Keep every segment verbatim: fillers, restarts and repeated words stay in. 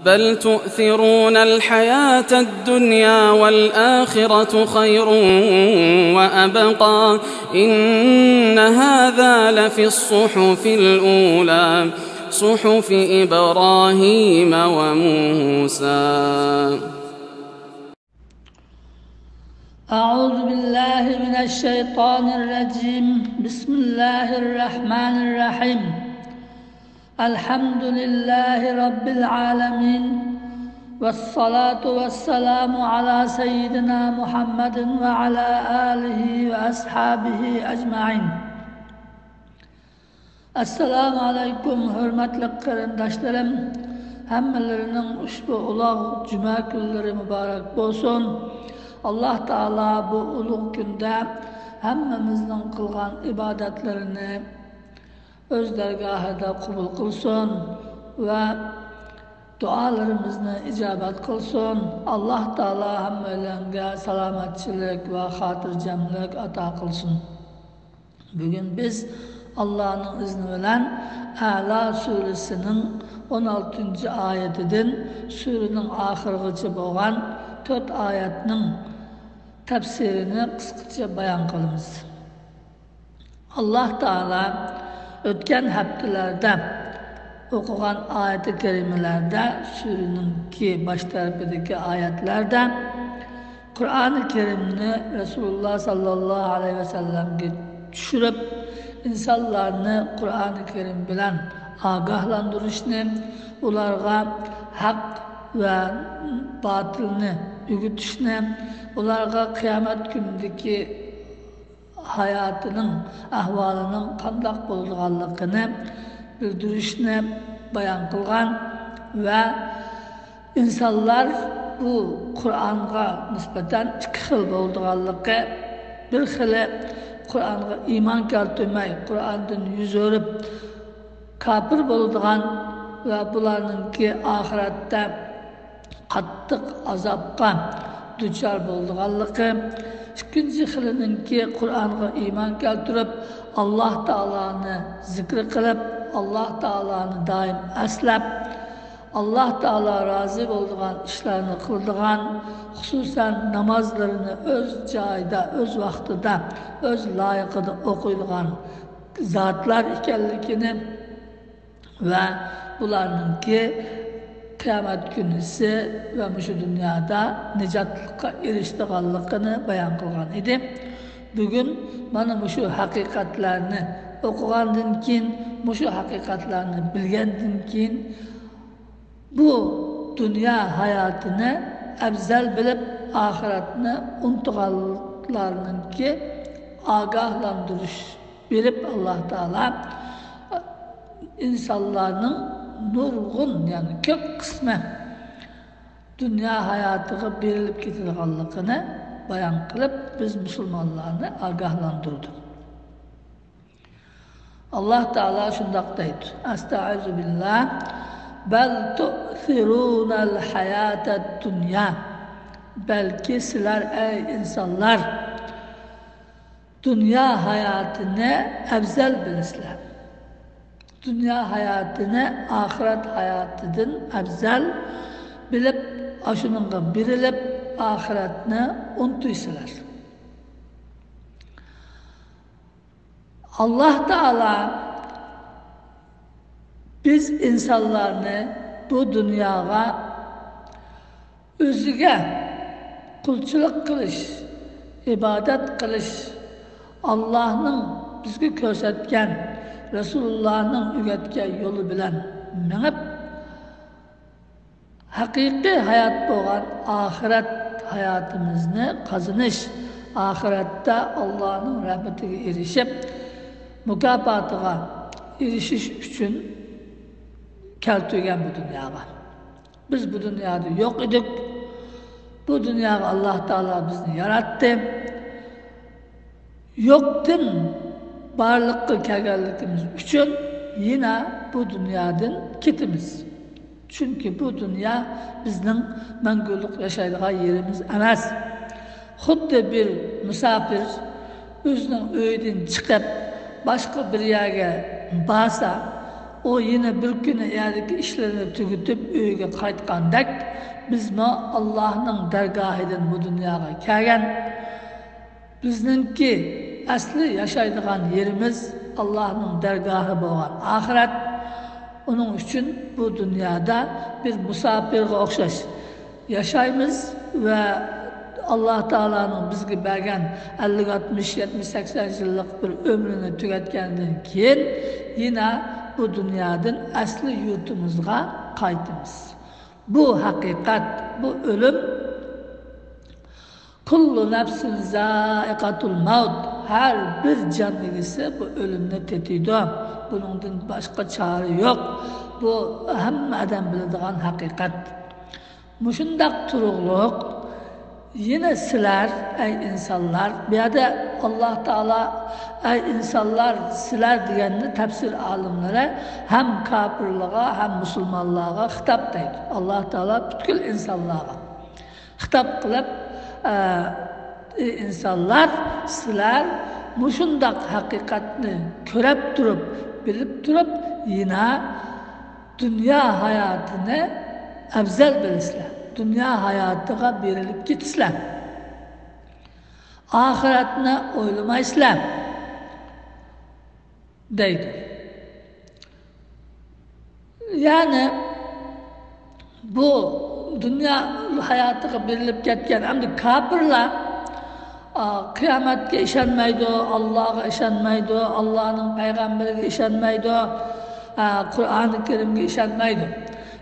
بل تؤثرون الحياة الدنيا والآخرة خير وأبقى. إن هذا لفي الصحف الأولى، صحف إبراهيم وموسى. أعوذ بالله من الشيطان الرجيم. بسم الله الرحمن الرحيم. الحمد لله رب العالمين. والصلاة والسلام على سيدنا محمد وعلى آله وأصحابه أجمعين. ئەسسالامۇ ئەلەيكۇم، ھۆرمەتلىك قېرىنداشلىرىم! ھەممىلىرىنىڭ ئۇشبۇ ئۇلۇغ جۈمە كۈنلىرى مۇبارەك بولسۇن! ئاللاھ تائالا بۇ ئۇلۇغ كۈندە ھەممىمىزنىڭ قىلغان ئىبادەتلىرىنى ئۆز دەرگاھىدا قوبۇل قىلسۇن ۋە دۇئالىرىمىزنى ئىجابەت قىلسۇن. ئاللاھ تائالا ھەممەيلەنگە سالامەتچىلىك ۋە خاتىرجەملىك ئاتا قىلسۇن. بۈگۈن بىز ئاللانىڭ ئىزنى بىلەن ئەلا سۈرىسىنىڭ ئون ئالتىنچى ئايىتىدىن سۈرىنىڭ ئاخىرىغىچە بولغان تۆت ئايەتنىڭ تەپسىرىنى قىسقىچە بايان قىلىمىز. ئاللاھ تائالا ئۆتكەن ھەپتىلەردە ئوقۇغان ئايەتى كەرىمىلەردە، سۈرىنىڭكى باش تەرىپىدىكى ئايەتلەردە قۇرئانى كەرىمنى رەسۇلۇللاھ ساللاللاھۇ ئەلەيھى ۋەسەللەمگە چۈشۈرۈپ، ئىنسانلارنى قۇرئانى كەرىم بىلەن ئاگاھلاندۇرۇشنى، ئۇلارغا ھەق ۋە باتىلنى ئۆگىتىشنى، ئۇلارغا قىيامەت كۈنىدىكى ھاياتىنىڭ ئەھۋالىنىڭ قانداق بولىدىغانلىقىنى بىلدۈرۈشنى بايان قىلغان ۋە ئىنسانلار بۇ قۇرئانغا نىسبەتەن ئىككى خىل بولىدىغانلىقى، بىر خىلى قۇرئانغا ئىمان كەلتۈرمەي، قۇرئاندىن يۈز ئۆرۈپ، كاپىر بولىدىغان ۋە بۇلارنىڭكى ئاخىرەتتە قاتتىق ئازابقا دۇچار بولىدىغانلىقى، ئىككىنچى خىلىنىڭكى قۇرئانغا ئىمان كەلتۈرۈپ، ئاللاھ تائالانى زىكىر قىلىپ، ئاللاھ تائالانى دائىم ئەسلەپ، ئاللاھ تائالا رازى بولىدىغان ئىشلارنى قىلىدىغان، خۇسۇسەن نامازلىرىنى ئۆز جايىدا، ئۆز ۋاقتىدا، ئۆز لايىقىدا ئوقۇيدىغان زاتلار ئىكەنلىكىنى ۋە بۇلارنىڭكى قىيامەت كۈنىسى ۋە مۇشۇ دۇنيادا نىجاتلىققا ئېرىشىدىغانلىقىنى بايان قىلغان ئىدى. بۈگۈن مانا مۇشۇ ھەقىقەتلەرنى ئوقۇغاندىن كېيىن، مۇشۇ ھەقىقەتلەرنى بىلگەندىن كېيىن، بۇ دۇنيا ھاياتىنى ئەۋزەل بىلىپ، ئاخىرەتنى ئۇنتۇغانلارنىڭكى ئاگاھلاندۇرۇش بېرىپ، ئاللاھ تائالا ئىنسانلارنىڭ نۇرغۇن، يەنى كۆپ قىسمى دۇنيا ھاياتىغا بېرىلىپ كېتىدىغانلىقىنى بايان قىلىپ، بىز مۇسۇلمانلارنى ئاگاھلاندۇردى. ئاللاھ تائالا شۇنداق دەيدۇ، ئەستەئىزۇ بىللاھ، بەل تۇئسىرۇنەل ھاياتەد دۇنيا. بەلكى سىلەر، ئەي ئىنسانلار، دۇنيا ھاياتىنى ئەۋزەل بىلىسىلەر. دۇنيا ھاياتىنى ئاخىرەت ھاياتىدىن ئەۋزەل بىلىپ، ئاشۇنىڭغا بېرىلىپ، ئاخىرەتنى ئۇنتۇيسىلەر. ئاللاھ تائالا بىز ئىنسانلارنى بۇ دۇنياغا ئۆزىگە قۇلچىلىق قىلىش، ئىبادەت قىلىش، ئاللاھنىڭ بىزگە كۆرسەتكەن، رەسۇلۇللاھنىڭ ئۆگەتكەن يولى بىلەن مېڭىپ، ھەقىقىي ھايات بولغان ئاخىرەت ھاياتىمىزنى قازىنىش، ئاخىرەتتە ئاللاھنىڭ رەھمىتىگە ئېرىشىپ، مۇكاپاتىغا ئېرىشىش ئۈچۈن كەلتۈرگەن بۇ دۇنياغا. بىز بۇ دۇنيادا يوق ئىدۇق. بۇ دۇنياغا ئاللاھ تائالا بىزنى ياراتتى. يوقتىن بارلىققا كەلگەنلىكىمىز ئۈچۈن يەنە بۇ دۇنيادىن كېتىمىز. چۈنكى بۇ دۇنيا بىزنىڭ مەڭگۈلۈك ياشايدىغان يېرىمىز ئەمەس. خۇددى بىر مۇساپىر ئۆزىنىڭ ئۆيىدىن چىقىپ، باشقا بىر يەرگە بارسا، ئۇ يەنە بىر كۈنى ئەركى ئىشلىرىنى تۈگىتىپ ئۆيىگە قايتقاندەك، بىزمۇ ئاللاھنىڭ دەرگاھىدىن بۇ دۇنياغا كەلگەن. بىزنىڭكى ئەسلى ياشايدىغان يېرىمىز ئاللاھنىڭ دەرگاھى بولغان ئاخىرەت. ئۇنىڭ ئۈچۈن بۇ دۇنيادا بىر مۇساپىرغا ئوخشاش ياشايمىز ۋە ئاللاھ تائالانىڭ بىزگە بەرگەن ئەللىك، ئاتمىش، يەتمىش، سەكسەن يىللىق بىر ئۆمرىنى تۈگەتكەندىن كېيىن يەنە بۇ دۇنيادىن ئەسلى يۇرتىمىزغا قايتىمىز. بۇ ھەقىقەت، بۇ ئۆلۈم. كۇللۇ نەفسىن زائىقەتۇل مەۋت. ھەر بىر جان ئىگىسى بۇ ئۆلۈمنى تېتىيدۇ. بۇنىڭدىن باشقا چارە يوق. بۇ ھەممە ئادەم بىلىدىغان ھەقىقەت. مۇشۇنداق تۇرۇقلۇق، يەنە سىلەر، ئەي ئىنسانلار، بۇ يەردە ئاللاھ تائالا، ئەي ئىنسانلار، سىلەر دېگەننى تەپسىر ئالىملىرى ھەم كاپىرلارغا، ھەم مۇسۇلمانلارغا خىتاب دەيدۇ. ئاللاھ تائالا پۈتكۈل ئىنسانلارغا خىتاب قىلىپ، ئە، ئى ئىنسانلار، سىلەر مۇشۇنداق ھەقىقەتنى كۆرۈپ تۇرۇپ، بىلىپ تۇرۇپ، يەنە دۇنيا ھاياتىنى ئەۋزەل بىلىسىلەر، دۇنيا ھاياتىغا بېرىلىپ كېتىسىلەر، ئاخىرەتنى ئويلىمايسىلەر، دەيدۇ. يەنى بۇ دۇنيا ھاياتىغا بېرىلىپ كەتكەن ئەمدى كاپىرلار، ئا، قىيامەتكە ئىشەنمەيدۇ، ئاللاغا ئىشەنمەيدۇ، ئاللانىڭ پەيغەمبىرىگە ئىشەنمەيدۇ، ئا، قۇرئانى كەرىمگە ئىشەنمەيدۇ.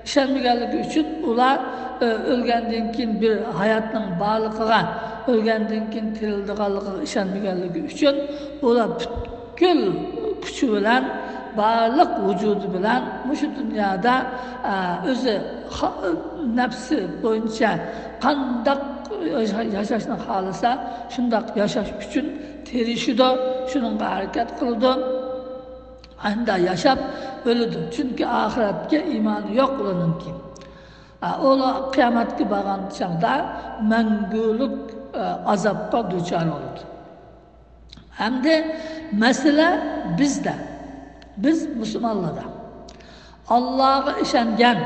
ئىشەنمىگەنلىكى ئۈچۈن ئۇلار، ئۆ، ئۆلگەندىن كېيىن بىر ھاياتنىڭ بارلىقىغا، ئۆلگەندىن كېيىن تىرىلىدىغانلىقىغا ئىشەنمىگەنلىكى ئۈچۈن ئۇلار پۈتكۈل كۈچى بىلەن، بارلىق ۋۇجۇدى بىلەن مۇشۇ دۇنيادا، ئە، ئۆزى خا-، نەپسى بويىچە قانداق ياشا-، ياشاشنى خالىسا، شۇنداق ياشاش ئۈچۈن تىرىشىدۇ، شۇنىڭغا ھەرىكەت قىلىدۇ. ئاندا ياشاپ ئۆلىدۇ. چۈنكى ئاخىرەتكە ئىمانى يوق ئۇلارنىڭكى. ئا، ئۇلار قىيامەتكە بارغان چاغدا مەڭگۈلۈك، ئە، ئازابقا دۇچار بولىدۇ. ئەمدى مەسىلە بىزدە، بىز مۇسۇلمانلاردا. ئاللاغا ئىشەنگەن،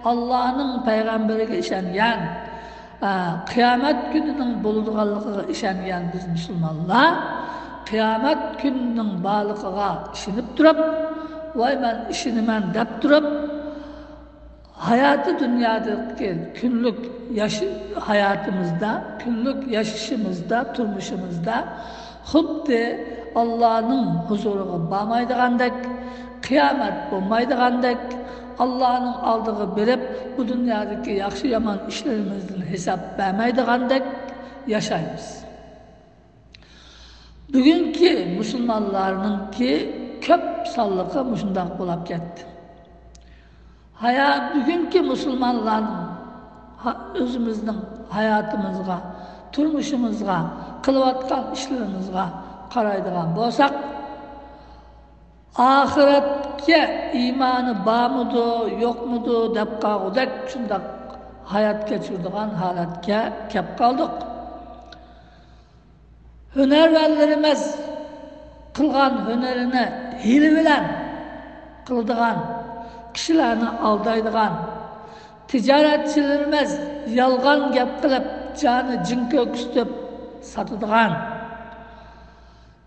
ئاللانىڭ پەيغەمبىرىگە ئىشەنگەن، ئە، قىيامەت كۈنىنىڭ بولىدىغانلىقىغا ئىشەنگەن بىز مۇسۇلمانلار قىيامەت كۈنىنىڭ بارلىقىغا ئىشىنىپ تۇرۇپ، ۋاي، مەن ئىشىنىمەن دەپ تۇرۇپ، ھاياتى دۇنيادىكى كۈنلۈك ياش-، ھاياتىمىزدا، كۈنلۈك ياشىشىمىزدا، تۇرمۇشىمىزدا خۇددى ئاللانىڭ ھۇزۇرىغا بارمايدىغاندەك، قىيامەت بولمايدىغاندەك، ئاللانىڭ ئالدىغا بېرىپ، بۇ دۇنيادىكى ياخشى-يامان ئىشلىرىمىزدىن ھېساب بەرمەيدىغاندەك ياشايمىز. بۈگۈنكى مۇسۇلمانلارنىڭكى كۆپ سانلىقى مۇشۇنداق بولاپ كەتتى. ھايا-، بۈگۈنكى مۇسۇلمانلارنىڭ ھا-، ئۆزىمىزنىڭ ھاياتىمىزغا، تۇرمۇشىمىزغا، قىلىۋاتقان ئىشلىرىمىزغا قارايدىغان بولساق، ئاخىرەتكە ئىمانى بارمىدۇ، يوقمىدۇ دەپ قالغۇدەك شۇنداق ھايات كەچۈرىدىغان ھالەتكە كەپ قالدۇق. ھۈنەرۋەنلىرىمىز قىلغان ھۈنىرىنى ھىيلە بىلەن قىلىدىغان، كىشىلەرنى ئالدايدىغان، تىجارەتچىلىرىمىز يالغان گەپ قىلىپ، جانى جىڭ كۆرسىتىپ ساتىدىغان،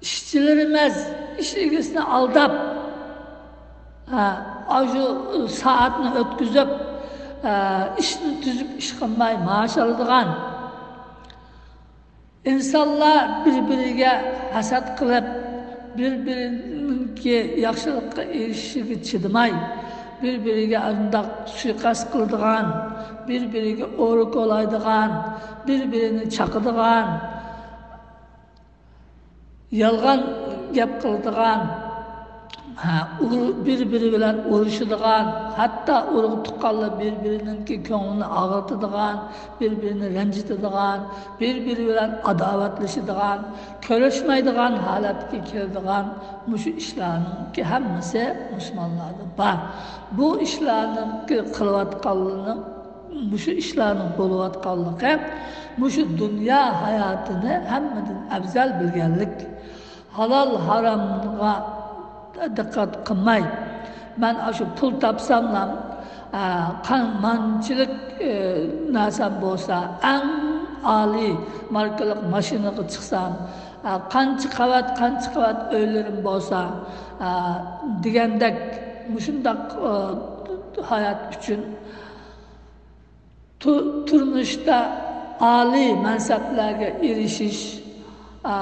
ئىشچىلىرىمىز ئىش ئىگىسىنى ئالداپ، ھە، ئاشۇ سائەتنى ئۆتكۈزۈپ، ھە، ئىشنى تۈزۈپ ئىش قىلماي مائاش ئالىدىغان، ئىنسانلار بىر-بىرىگە ھەسەت قىلىپ، بىر-بىرىنىڭكى ياخشىلىققا ئېرىشىشىگە چىدىماي، بىر-بىرىگە ئانداق سۇيىقەست قىلىدىغان، بىر-بىرىگە ئورا كولايدىغان، بىر-بىرىنى چاقىدىغان، يالغان گەپ قىلىدىغان، ھە، ئۇر-، بىر-بىرى بىلەن ئۇرۇشىدىغان، ھەتتا ئۇرۇق-تۇغقانلار بىر-بىرىنىڭكى كۆڭلىنى ئاغرىتىدىغان، بىر-بىرىنى رەنجىتىدىغان، بىر-بىرى بىلەن ئاداۋەتلىشىدىغان، كۆرۈشمەيدىغان ھالەتكە كېلىدىغان مۇشۇ ئىشلارنىڭكى ھەممىسى مۇسۇلمانلاردا بار. بۇ ئىشلارنىڭكى قىلىۋاتقانلىرىنىڭ مۇشۇ ئىشلارنىڭ بولۇۋاتقانلىقى، مۇشۇ دۇنيا ھاياتىنى ھەممىدىن ئەۋزەل بىلگەنلىك، ھالال ھارامغا دىققەت قىلماي، مەن ئاشۇ پۇل تاپساملا، ئە، قان-، مانچىلىك، ئە، نەرسەم بولسا، ئەڭ ئالىي ماركىلىق ماشىنىغا چىقسام، ئە، قانچە قەۋەت، قانچە قەۋەت ئۆيلىرىم بولسا، ئە، دېگەندەك مۇشۇنداق، ئە، ھايات ئۈچۈن تۇ-، تۇرمۇشتا ئالىي مەنسەپلەرگە ئېرىشىش، ئا،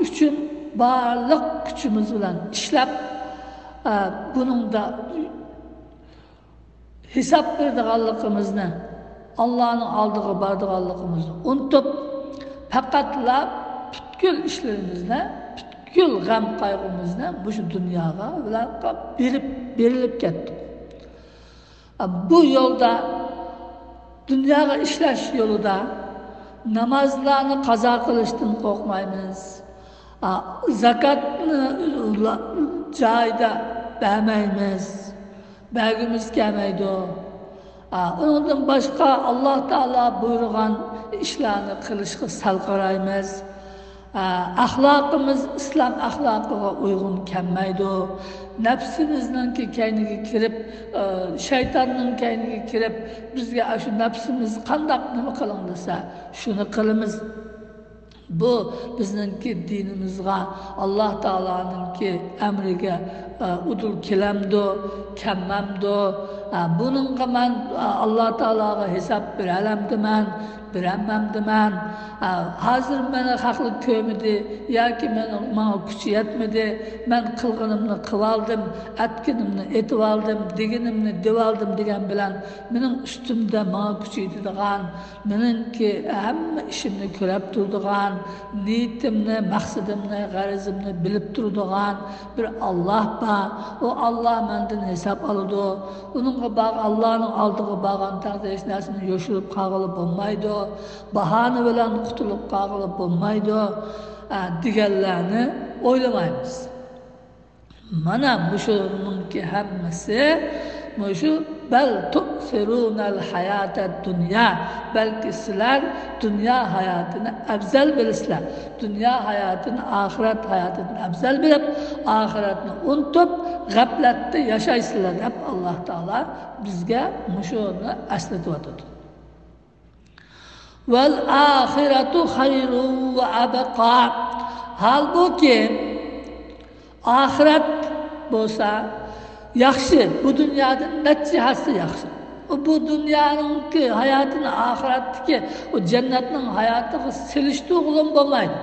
ئۈچۈن بارلىق كۈچىمىز بىلەن ئىشلەپ، ئا، بۇنىڭدا ھېساب بېرىدىغانلىقىمىزنى، ئاللانىڭ ئالدىغا بارىدىغانلىقىمىزنى ئۇنتۇپ، پەقەتلا پۈتكۈل ئىشلىرىمىزنى، پۈتكۈل غەم-قايغۇمىزنى مۇشۇ دۇنياغا بىلەن بېرىپ، بېرىلىپ كەتتۇق. بۇ يولدا دۇنياغا ئىشلەش يولىدا نامازلارنى قازا قىلىشتىن قورقمايمىز. ئا، زاكاتنى لا-، جايىدا بەرمەيمىز. بەرگۈمىز كەلمەيدۇ. ئا، ئۇنىڭدىن باشقا ئاللا تائالا بۇيرۇغان ئىشلارنى قىلىشقا سەل قارايمىز. ئە، ئەخلاقىمىز ئىسلام ئەخلاقىغا ئۇيغۇن كەلمەيدۇ. نەپسىمىزنىڭكى كەينىگە كىرىپ، ئە، شەيتاننىڭ كەينىگە كىرىپ، بىزگە ئاشۇ نەپسىمىز قانداق نېمە قىلىڭ دېسە، شۇنى قىلىمىز. بۇ بىزنىڭكى دىنىمىزغا، ئاللا تائالانىڭكى ئەمرىگە، ئە، ئۇدۇل كېلەمدۇ، كەلمەمدۇ؟ ئە، بۇنىڭغا مەن، ئە، ئاللا تائالاغا ھېساب بېرەلەمدىمەن؟ بېرەلمەمدىمەن. ئا، ھازىر مېنى خەقلىك كۆرمىدى ياكى مېنىڭ، ماڭا كۈچى يەتمىدى، مەن قىلغىنىمنى قىلىۋالدىم، ئەتكىنىمنى ئېتىۋالدىم، دېگىنىمنى دېۋالدىم دېگەن بىلەن مېنىڭ ئۈستۈمدە ماڭا كۈچى يېتىدىغان، مېنىڭكى ھەممە ئىشىمنى كۆرەپ تۇرىدىغان، نىيىتىمنى، مەقسىتىمنى، غەرىزىمنى بىلىپ تۇرىدىغان، بىر ئاللا بار. ئۇ ئاللا مەندىن ھېساب ئالىدۇ. ئۇنىڭغا بار-، ئاللانىڭ ئالدىغا بارغان چاغدا ھېچ نەرسىنى يوشۇرۇپ قالغىلى بولمايدۇ. باھانە بىلەن قۇتۇلۇپ قالغىلى بولمايدۇ، ئە، دېگەنلەرنى ئويلىمايمىز. مانا مۇشۇنىڭكى ھەممىسى مۇشۇ بەل تۇئسىرۇنەل ھاياتەد دۇنيا، بەلكى سىلەر دۇنيا ھاياتىنى ئەۋزەل بىلىسىلەر. دۇنيا ھاياتىنى ئاخىرەت ھاياتىدىن ئەۋزەل بىلىپ، ئاخىرەتنى ئۇنتۇپ، غەپلەتتە ياشايسىلەر دەپ، ئاللا تائالا بىزگە مۇشۇنى ئەسلىتىۋاتىدۇ. ۋەل ئاخىرەتۇ خەيرۇ ۋە ئەبقا. ھالبۇكى، ئاخىرەت بولسا ياخشى، بۇ دۇنيادىن نەچچە ھەسسە ياخشى. ئۇ بۇ دۇنيانىڭكى ھاياتىنى ئاخىرەتتىكى ئۇ جەننەتنىڭ ھاياتىغا سېلىشتۇرغىلىمۇ بولمايدۇ.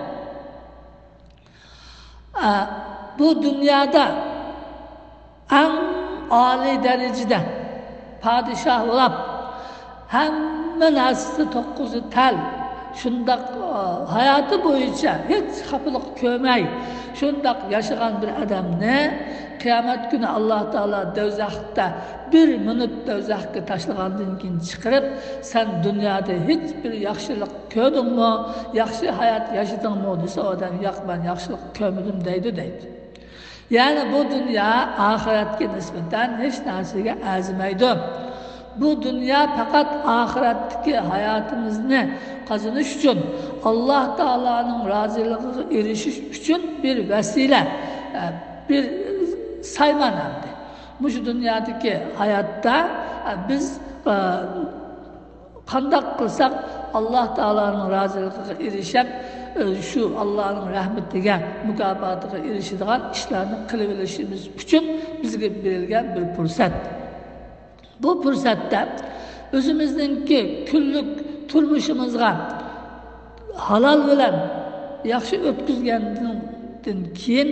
ئە، بۇ دۇنيادا ئەڭ ئالىي دەرىجىدە پادىشاھ بولاپ، ھەممە نەرسىسى توققۇزى تەل، شۇنداق، ئە، ھاياتى بويىچە ھېچ خاپىلىق كۆرمەي، شۇنداق ياشىغان بىر ئادەمنى قىيامەت كۈنى ئاللا تائالا دوزاختا بىر مىنۇت دوزاخقا تاشلىغاندىن كېيىن چىقىرىپ، سەن دۇنيادا ھېچ بىر ياخشىلىق كۆردۈڭمۇ؟ ياخشى ھايات ياشىدىڭمۇ؟ دېسە، ئۇ ئادەم، ياق، مەن ياخشىلىق كۆرمىدىم دەيدۇ، دەيدۇ. يەنى بۇ دۇنيا ئاخىرەتكە نىسبەتەن ھېچ نەرسىگە ئەرزىمەيدۇ. بۇ دۇنيا پەقەت ئاخىرەتتىكى ھاياتىمىزنى قازىنىش ئۈچۈن، ئاللا تائالانىڭ رازىلىقىغا ئېرىشىش ئۈچۈن بىر ۋەسىلە، بىر سايمان ئەمدى. مۇشۇ دۇنيادىكى ھاياتتا بىز، قانداق قىلساق، ئاللا تائالانىڭ رازىلىقىغا ئېرىشەپ، شۇ ئاللانىڭ رەھمىتىگە، مۇكاپاتىغا ئېرىشىدىغان ئىشلارنى قىلىۋېلىشىمىز ئۈچۈن بىزگە بېرىلگەن بىر پۇرسەت. بۇ پۇرسەتتە ئۆزىمىزنىڭكى كۈنلۈك تۇرمۇشىمىزغا ھالال بىلەن ياخشى ئۆتكۈزگەندىن كېيىن،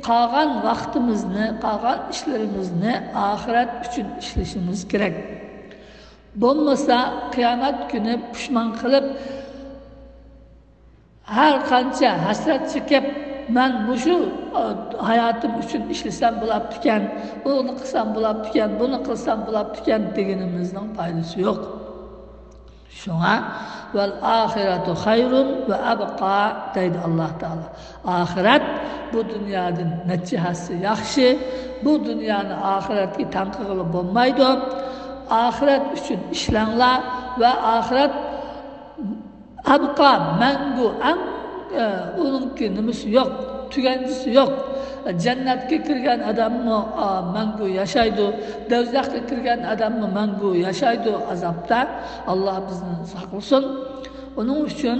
قالغان ۋاقتىمىزنى، قالغان ئىشلىرىمىزنى ئاخىرەت ئۈچۈن ئىشلىشىمىز كېرەك. بولمىسا، قىيامەت كۈنى پۇشمان قىلىپ، ھەر قانچە ھەسرەت چېكىپ، مەن مۇشۇ، ئا، ھاياتىم ئۈچۈن ئىشلىسەم بولاپتىكەن، ئۇنى قىلسام بولاپتىكەن، بۇنى قىلسام بولاپتىكەن دېگىنىمىزنىڭ پايدىسى يوق. شۇڭا، ۋەل ئاخىرەتۇ خەيرۇن ۋە ئەبقا دەيدۇ ئاللا تائالا. ئاخىرەت بۇ دۇنيادىن نەچچە ھەسسە ياخشى. بۇ دۇنيانى ئاخىرەتكە تەڭ قىلغىلى بولمايدۇ. ئاخىرەت ئۈچۈن ئىشلەڭلار ۋە ئاخىرەت ئەبقا، مەڭگۈ، ئەڭ، ئە، ئۇنىڭكى نېمىسى يوق. تۈگەنچىسى يوق. جەننەتكە كىرگەن ئادەممۇ، ئا، مەڭگۈ ياشايدۇ، دوزاخقا كىرگەن ئادەممۇ مەڭگۈ ياشايدۇ ئازابتا. ئاللا بىزنى ساقلىسۇن. ئۇنىڭ ئۈچۈن،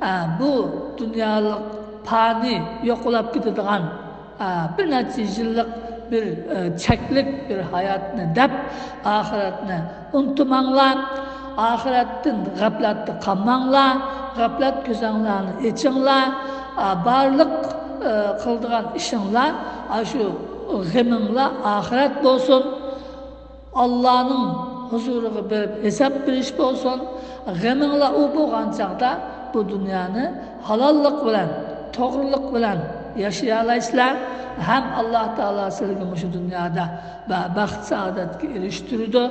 ئا، بۇ دۇنيالىق پانىي، يوقىلاپ كېتىدىغان، ئا، بىر نەچچە يىللىق بىر، ئا، چەكلىك بىر ھاياتنى دەپ، ئاخىرەتنى ئۇنتۇماڭلار، ئاخىرەتتىن غەپلەتتە قالماڭلار، غەپلەت كۆزۈڭلارنى ئېچىڭلار، ئا، بارلىق، ئا، قىلىدىغان ئىشىڭلار، ئاشۇ غېمىڭلار ئاخىرەت بولسۇن، ئاللانىڭ ھۇزۇرىغا بېرىپ ھېساب بېرىش بولسۇن، غېمىڭلار ئۇ بولغان چاغدا بۇ دۇنيانى ھالاللىق بىلەن، توغرىلىق بىلەن ياشىيالايسىلەر، ھەم ئاللا تائالا سىلەرگە مۇشۇ دۇنيادا بە-، بەخت سائادەتكە ئېرىشتۈرىدۇ،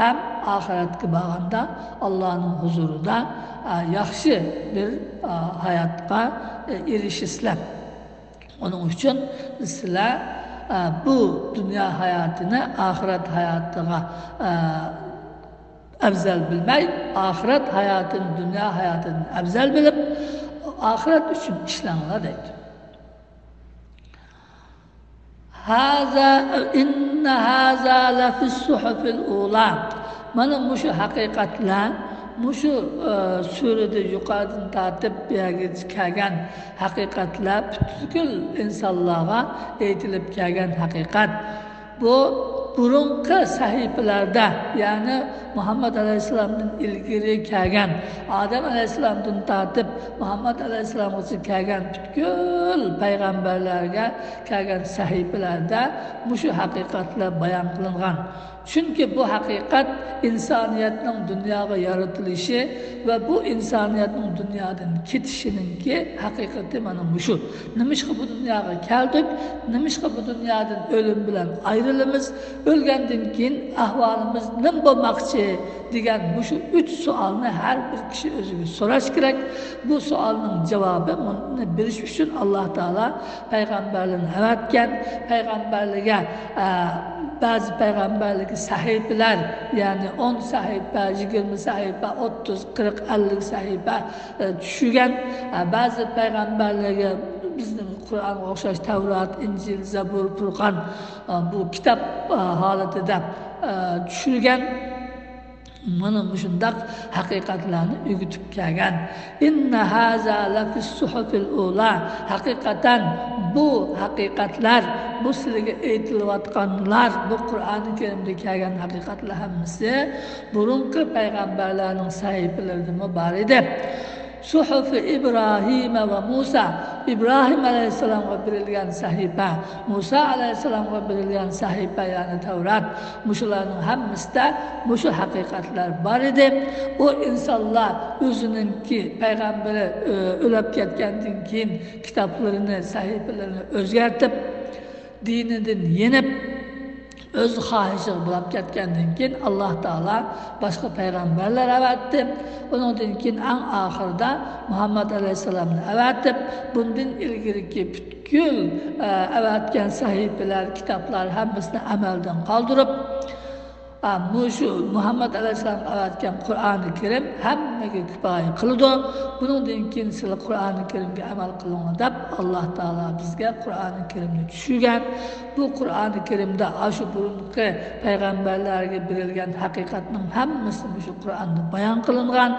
ھەم ئاخىرەتكە بارغاندا ئاللانىڭ ھۇزۇرىدا، ئە، ياخشى بىر، ئە، ھاياتقا، ئە، ئېرىشىسىلەر. ئۇنىڭ ئۈچۈن سىلەر، ئە، بۇ دۇنيا ھاياتىنى ئاخىرەت ھاياتىغا، ئە، ئەۋزەل بىلمەي، ئاخىرەت ھاياتىنى دۇنيا ھاياتىدىن ئەۋزەل بىلىپ، ئاخىرەت ئۈچۈن ئىشلەڭلار دەيدۇ. ھازا، ئىننە ھازا لەفىس سۇھۇفىل ئۇلا. مانا مۇشۇ ھەقىقەتلەر، مۇشۇ، ئە، سۈرىدە يۇقىرىدىن تارتىپ بۇ يەرگىچە كەلگەن ھەقىقەتلەر پۈتكۈل ئىنسانلارغا ئېيتىلىپ كەلگەن ھەقىقەت. بۇ بۇرۇنقى سەھىپىلەردە، يەنى مۇھەممەد ئەلەيھىسسالامدىن ئىلگىرى كەلگەن، ئادەم ئەلەيھىسسالامدىن تارتىپ مۇھەممەد ئەلەيھىسسالامغىچە كەلگەن پۈتكۈل پەيغەمبەرلەرگە كەلگەن سەھىپىلەردە مۇشۇ ھەقىقەتلەر بايان قىلىنغان. چۈنكى بۇ ھەقىقەت ئىنسانىيەتنىڭ دۇنياغا يارىتىلىشى ۋە بۇ ئىنسانىيەتنىڭ دۇنيادىن كېتىشىنىڭكى ھەقىقىتى مانا مۇشۇ. نېمىشقا بۇ دۇنياغا كەلدۇق؟ نېمىشقا بۇ دۇنيادىن ئۆلۈم بىلەن ئايرىلىمىز؟ ئۆلگەندىن كېيىن ئەھۋالىمىز نېمە بولماقچى؟ دېگەن مۇشۇ ئۈچ سوئالنى ھەر بىر كىشى ئۆزىگە سوراش كېرەك. بۇ سوئالنىڭ جاۋابى، بۇنى بېرىش ئۈچۈن ئاللا تائالا پەيغەمبەرلەرنى ئەۋەتكەن. پەيغەمبەرلەرگە، ئە، بەزى پەيغەمبەرلەرگە سەھىپىلەر، يەنى ئون سەھىپە، يىگىرمە سەھىپە، ئوتتۇز، قىرىق، ئەللىك سەھىپە، ئە، چۈشۈرگەن. ئە، بەزى پەيغەمبەرلەرگە بىزنىڭ قۇرئانغا ئوخشاش تەۋرات، ئىنجىل، زەبۇر، پۇرقان، ئە، بۇ كىتاب، ئە، ھالىتىدە، ئە، چۈشۈرگەن. مانا مۇشۇنداق ھەقىقەتلەرنى ئۆگىتىپ كەلگەن. ئىننە ھازا لەفىس سۇھۇفىل ئۇلا. ھەقىقەتەن بۇ ھەقىقەتلەر، بۇ سىلىگە ئېيتىلىۋاتقانلار، بۇ قۇرئانى كەرىمدە كەلگەن ھەقىقەتلەر ھەممىسى بۇرۇنقى پەيغەمبەرلەرنىڭ سەھىپىلىرىدىمۇ بار ئىدى. سۇھۇفى ئىبراھىمە ۋە مۇسا. ئىبراھىم ئەلەيھىسسالامغا بېرىلگەن سەھىپە، مۇسا ئەلەيھىسسالامغا بېرىلگەن سەھىپە، يەنى تەۋرات. مۇشۇلارنىڭ ھەممىسىدە مۇشۇ ھەقىقەتلەر بار ئىدى. ئۇ ئىنسانلار ئۆزىنىڭكى پەيغەمبىرى، ئۆ-، ئۆلۈپ كەتكەندىن كېيىن كىتابلىرىنى، سەھىپىلىرىنى ئۆزگەرتىپ، دىنىدىن يېنىپ، ئۆز خاھىشىغا بولاپ كەتكەندىن كېيىن، ئاللا تائالا باشقا پەيغەمبەرلەر ئەۋەتتى. ئۇنىڭدىن كېيىن ئەڭ ئاخىرىدا مۇھەممەد ئەلەيھىسسالامنى ئەۋەتىپ، بۇندىن ئىلگىرىكى پۈتكۈل، ئە، ئەۋەتكەن سەھىپىلەر، كىتابلار ھەممىسىنى ئەمەلدىن قالدۇرۇپ، ئا، مۇشۇ مۇھەممەد ئەلەيھىسسالامغا ئەۋەتكەن قۇرئانى كەرىم ھەممىگە كۇپايە قىلىدۇ. بۇنىڭدىن كېيىن سىلەر قۇرئانى كەرىمگە ئەمەل قىلىڭلار دەپ، ئاللا تائالا بىزگە قۇرئانى كەرىمنى چۈشۈرگەن. بۇ قۇرئانى كەرىمدە ئاشۇ بۇرۇنقى پەيغەمبەرلەرگە بېرىلگەن ھەقىقەتنىڭ ھەممىسى مۇشۇ قۇرئاندا بايان قىلىنغان.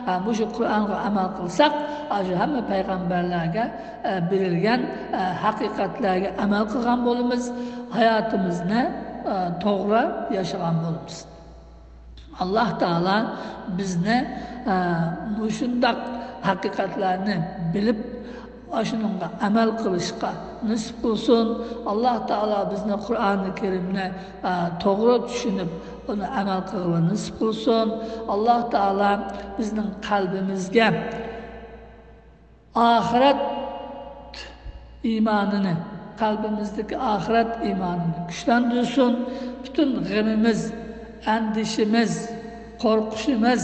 ئا، مۇشۇ قۇرئانغا ئەمەل قىلساق، ئاشۇ ھەممە پەيغەمبەرلەرگە، ئە، بېرىلگەن، ئە، ھەقىقەتلەرگە ئەمەل قىلغان بولىمىز. ھاياتىمىزنى، ئە، توغرا ياشىغان بولىمىز. ئاللا تائالا بىزنى، ئە، مۇشۇنداق ھەقىقەتلەرنى بىلىپ، ئاشۇنىڭغا ئەمەل قىلىشقا نېسىپ قىلسۇن. ئاللا تائالا بىزنى قۇرئانى كەرىمنى، ئە، توغرا چۈشىنىپ، ئۇنى ئەمەل قىلغىلى نېسىپ قىلسۇن. ئاللا تائالا بىزنىڭ قەلبىمىزگە ئاخىرەت ئىمانىنى، قەلبىمىزدىكى ئاخىرەت ئىمانىنى كۈچلەندۈرسۇن. پۈتۈن غېمىمىز، ئەندىشىمىز، قورقۇشىمىز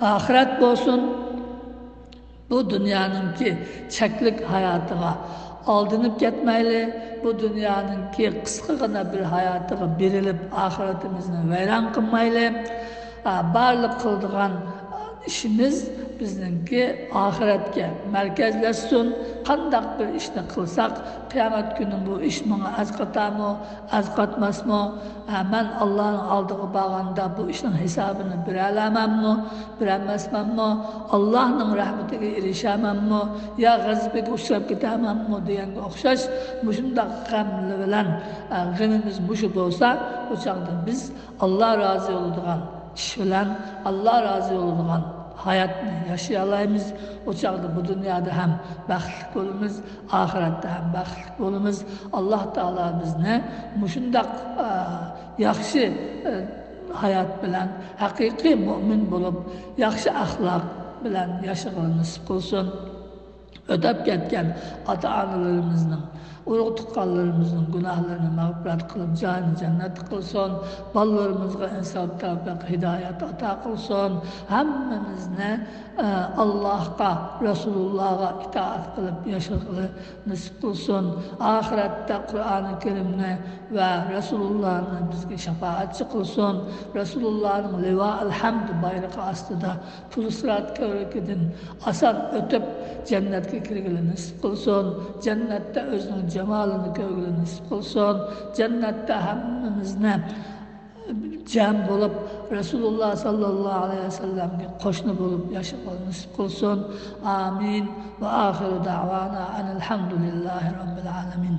ئاخىرەت بولسۇن. بۇ دۇنيانىڭكى چەكلىك ھاياتىغا ئالدىنىپ كەتمەيلى. بۇ دۇنيانىڭكى قىسقىغىنا بىر ھاياتىغا بېرىلىپ، ئاخىرىتىمىزنى ۋەيران قىلمايلى. ئا، بارلىق قىلىدىغان ئىشىمىز بىزنىڭكى ئاخىرەتكە مەركەزلەشسۇن. قانداق بىر ئىشنى قىلساق، قىيامەت كۈنى بۇ ئىش ماڭا ئەسقاتامۇ، ئەسقاتماسمۇ؟ ھە، مەن ئاللانىڭ ئالدىغا بارغاندا بۇ ئىشنىڭ ھېسابىنى بېرەلەمەنمۇ، بېرەلمەسمەنمۇ؟ ئاللانىڭ رەھمىتىگە ئېرىشەمەنمۇ يا غەزىپىگە ئۇچراپ كېتەمەنمۇ دېگەنگە ئوخشاش مۇشۇنداق غەملەر بىلەن، ئە، غېمىمىز مۇشۇ بولسا، ئۇ چاغدا بىز ئاللا رازى بولىدىغان ئىش بىلەن، ئاللا رازى بولىدىغان ھاياتنى ياشىيالايمىز. ئۇ چاغدا بۇ دۇنيادا ھەم بەختلىك بولىمىز، ئاخىرەتتە ھەم بەختلىك بولىمىز. ئاللا تائالا بىزنى مۇشۇنداق، ئە، ياخشى، ئە، ھايات بىلەن، ھەقىقىي مۇئمىن بولۇپ، ياخشى ئەخلاق بىلەن ياشىغىلى نېسىپ قىلسۇن. ئۆتۈپ كەتكەن ئاتا-ئانىلىرىمىزنىڭ، ئۇرۇق-تۇغقانلىرىمىزنىڭ گۇناھلىرىنى مەغپىرەت قىلىپ، جايىنى جەننەت قىلسۇن. بالىلىرىمىزغا ئىنساپ، تەۋپىق، ھىدايەت ئاتا قىلسۇن. ھەممىمىزنى، ئە، ئاللاھقا، رەسۇلۇللاغا ئىتائەت قىلىپ ياشىغىلى نېسىپ قىلسۇن. ئاخىرەتتە قۇرئانى كەرىمنى ۋە رەسۇلۇللانى بىزگە شاپائەتچى قىلسۇن. رەسۇلۇللانىڭ لىۋائىل ھەمد بايرىقى ئاستىدا پۇل سىرات كۆۋرۈكىدىن ئاسان ئۆتۈپ، جەننەتكە كىرگىلى نېسىپ قىلسۇن. جەننەتتە ئۆزىنىڭ جامالىنى كۆرگىلى نېسىپ قىلسۇن. جەننەتتە ھەممىمىزنى جەم بولۇپ، رەسۇلۇللا ساللاللاھۇ ئەلەيھى ۋەسەللەمگە قوشنا بولۇپ ياشىغىلى نېسىپ قىلسۇن. ئامىن. ۋە ئاخىرۇ دەۋانا ئەنىل ھەمدۇلىللاھى رەببىل ئالەمىن.